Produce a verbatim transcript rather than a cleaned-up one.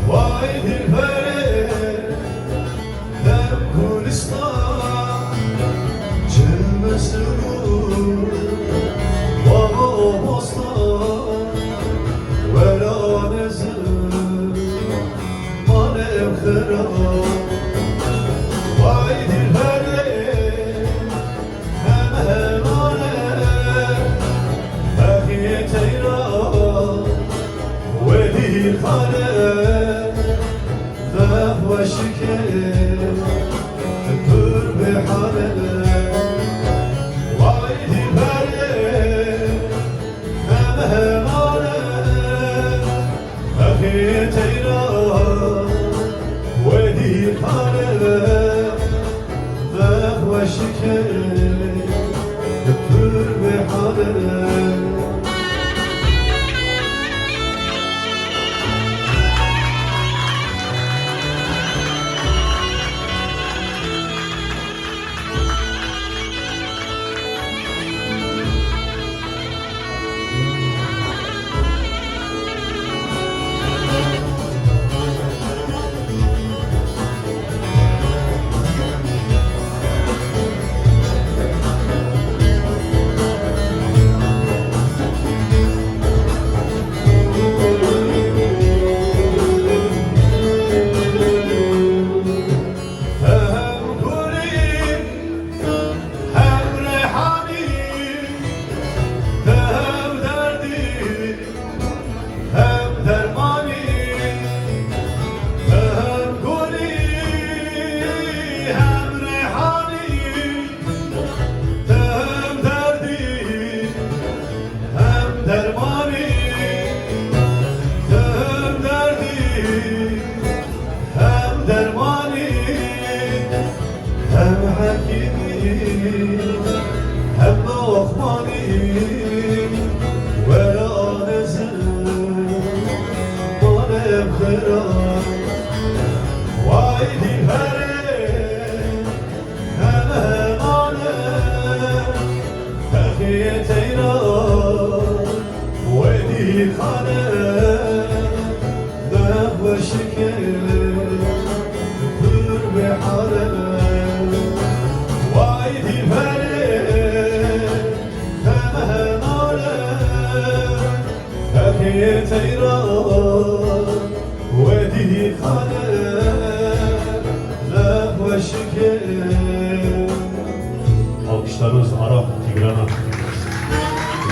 Vay dilberê, dem gulistan, çimê sirû, bax û bostan, weranê zî manê xira. Vay dilberê, hem hemane, hexî teyra, wedî xane, veh weşike, pir bêhane. Vay dilberê, hem hemane, hexî teyra, wedî xane, veh weşike, pir bêhane. Hem gulî, hem reyhanî, hem derdî, hem dermanî, hem gulî, hem reyhanî, hem derdî, hem dermanî, hem derdî, hem dermanî, hem hekîmî, hem loqmanî, weranê zî manê xira. Vay dilberê, hem hemane, hexî teyra, wedî xane, veh weşike, pir bêhane. Vay dilberê, hem hemane, hexî teyra, wedî xane,